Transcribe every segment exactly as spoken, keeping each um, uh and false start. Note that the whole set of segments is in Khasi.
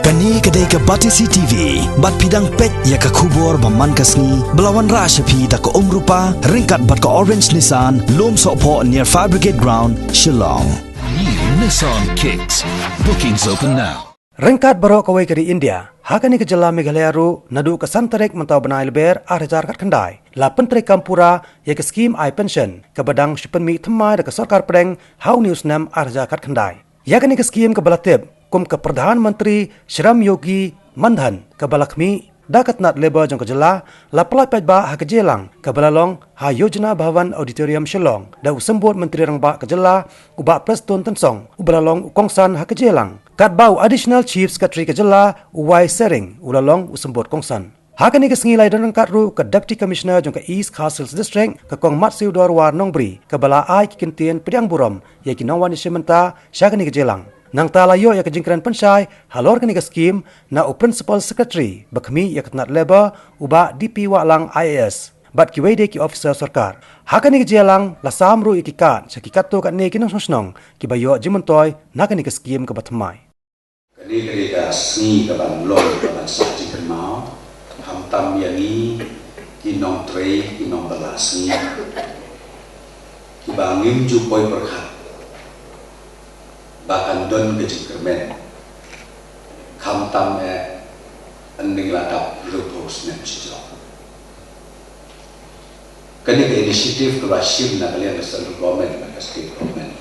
Kane ka dei ka Batesi T V, bad phi dang peit ïa ka khubor ba man ka sngi, ba la wanrah sha phi da ka Umrupa, ryngkat bad ka Orange Nissan, Lumsohphoh near Fire Brigade Ground, Shillong. New Nissan Kicks. Bookings open now. Ryngkat baroh kawei ka ri India, ha kane ka jylla Meghalaya ruh, naduh ka san tarik mynta u bnai Lber, ar hajar khatkhyndai, la pyntreikam pura ïa ka skhim ai pension, kaba dang shu pynmih thymmai da ka sorkar pdeng ha une u snem ar hajar khatkhyndai. Ïa kane ka skhim kaba la tip kum ka Pradhan Mantri Shram Yogi Mandhan, kaba la khmih da ka tnat Labour jong ka jylla, la pyllait paidbah ha ka jingïalang kaba la long ha Yojana Bhavan Auditorium, Shillong, da u Symbud Myntri Rangbah ka jylla, u Bah Prestone Tynsong, uba la long u kongsan ha ka jingïalang, katba u Additional Chief Secretary ka jylla, u Y Sering, u la long u symbud kongsan. Ha kane ka sngi la ïadon ryngkat ruh ka Deputy Commissioner jong ka East Khasi Hills District, ka Kong Matsiewdor War Nongbri, kaba la ai ki kyntien pdiang burom ïa ki nongwan ïashim bynta sha kane ka jingïalang. Nangta la ïoh ïa ka jingkren pynshai halor kane ka skhim na u Principal Secretary ba khmih ïa ka tnat Labour, u Bah D P Wahlang I A S, bad kiwei de ki officer sorkar. Ha kane ka jingïalang la sam ruh ïa ki kad sha ki katto katne ki nongshong shnong kiba ïoh jingmyntoi na kane ka skhim kaba thymmai. Kane ka dei ka sngi kaban long kaban sah jingkynmaw, khamtam ïa ngi ki nongtrei, ki nongbylla sngi, kiba ngim ju poi pyrkhat ba kan don ka jingkyrmen, khamtam eh hynnin la dap hynriewphew snem shijrong. Kane ka initiative kaba shim na ka liang ka central government bad ka state government,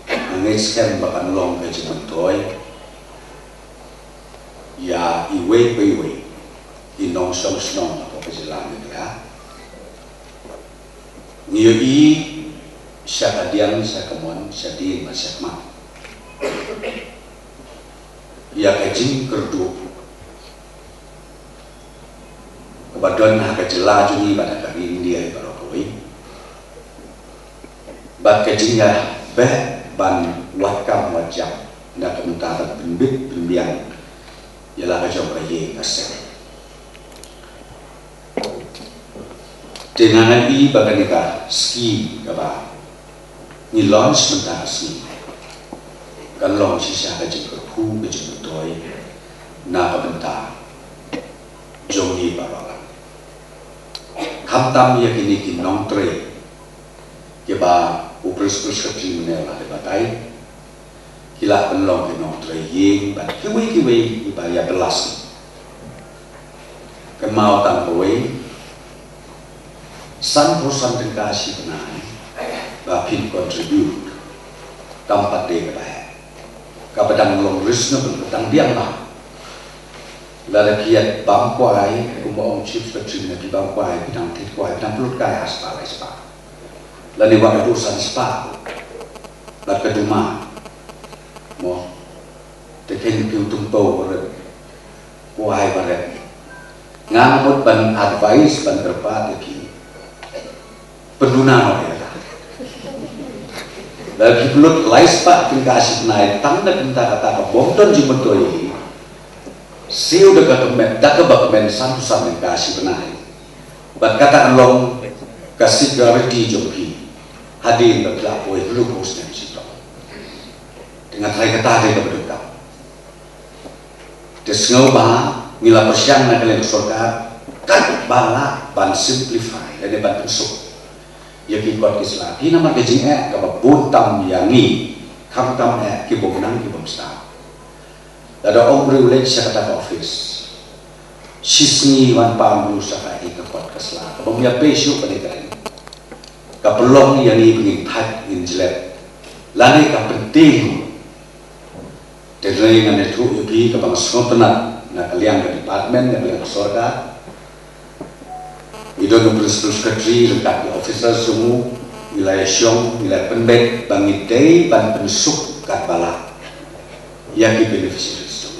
nga ngeit skhem ba kan long ka jingmyntoi ïa iwei pa iwei i nongshong shnong hapoh ka jylla Meghalaya. Ngi ïohi sha kadiang, sha kamon, sha dien bad sha khmat ïa ka jingkyrduh kaba don ha ka jylla jong ngi bad ha ka ri India baroh kawei, bad ka jingïabeh ban wad kam wad jam na ka bynta ban pynbit pynbiang ïa la ka jong ka ïing ka sem. Te nga ngeit ba kane ka skhim kaba ngi launch mynta ka sngi kan long shisha ka jingkyrkhu, ka jingmyntoi na ka bynta jong ngi baroh lang. Khamtam ïa kine ki nongtrei kiba u Principal Secretary mynne la dep batai, ki la pynlong ki nongtrei ïing bad kiwei kiwei kiba ïa bylla sngi. Kynmaw tang kawei, sanphew san tyngka shi bnai ba phin contribute, kam pat dei kaba heh, kaba dang long reasonable, ba dang biang bha. Lada phi ïa bam kwai, kumba ong Chief Secretary ne, phi bam kwai, phi dang thied kwai, phi dang pynlut kai ar spah lai spah, lane wat haduh san spah. Bad ka duma, mo, te khein phi u tympew barit, kwai barit. Nga mut ban advice, ban kyrpad ïa phi, pynduna noh ïa kata. Lada phi pynlut lai spah tyngka shi bnai tang na ka bynta kata ka bym don jingmyntoi, siew da ka kmen, da kaba kmen sanphew san tyngka shi bnai. Bad kata kan long ka security jong phi hadien ba phi la poi hynriewphew snem shiteng. Te nga tharai kata ka dei kaba donkam. Te sngewbha ngi la pyrshang na ka liang ka sorkar katba lah ban simplify lane ban pynsuk ïa ki kot ki sla, namar ka jingeh kaba bun tam ïa ngi, khamtam eh ki bym nang ki bym sdang. Lada ong briew leit sha kata ka office, shisngi wan pan briew sha kaei ka kot ka sla, ka bym ïa pei shuh ka dei ka ring. Ka pynlong ïa ngi ba ngin thait, ngin jlep, lane ka pyntieng. Te hynrei ngan ïathuh ïa phi kaba nga sngewtynnat na ka liang ka department, na ka liang ka sorkar. I don u Principal Secretary ryngkat ki officers jong u, ngi la ïashong, ngi la pynbeit ba ngi dei ban pynsuk katba lah ïa ki beneficiaries jong